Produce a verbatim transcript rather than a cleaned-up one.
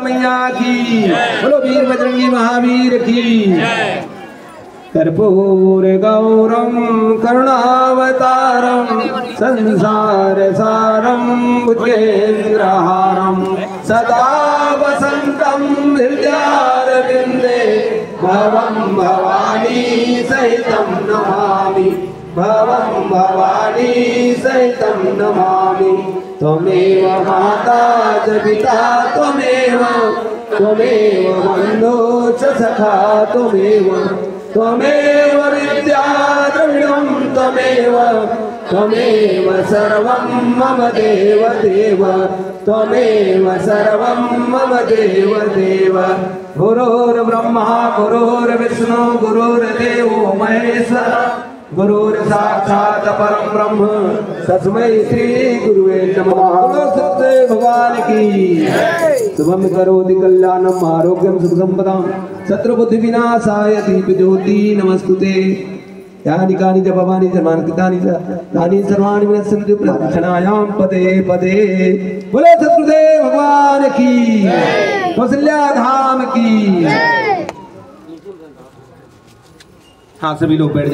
मैया की। बोलो वीर बजरंगी महावीर की। कर्पूर गौरम करुणावतारम संसार सारम भुजगेंद्रहारम सदा वसंतम हृदयारविंदे भवम भवानी सहितम नमामि। भवम भवानी सहितम नमामि। त्वमेव माता च पिता त्वमेव, त्वमेव बन्धो च सखा त्वमेव, त्वमेव विद्या द्रविणं त्वमेव, त्वमेव सर्वं मम देव देव, त्वमेव सर्वं मम देव देव। गुरुर्ब्रह्मा गुरुर्विष्णु गुरुर्देवो महेश्वर, गुरुर्साक्षात् परं ब्रह्म, तस्मै श्री गुरुवे नमः। बोलो सत्य भगवान की। शुभम करोति कल्याणम आरोग्यम सुख संपदा, शत्रु बुद्धि विनाशाय दीप ज्योति नमस्तुते। यानि कानि च पापानि च मम कृतानि च, तानि सर्वाणि विनश्यन्ति प्रदक्षिणायां पदे पदे। बोलो सतगुरुदेव भगवान की, कौशल्या धाम की। हाँ, सभी लोग बैठ जाएं।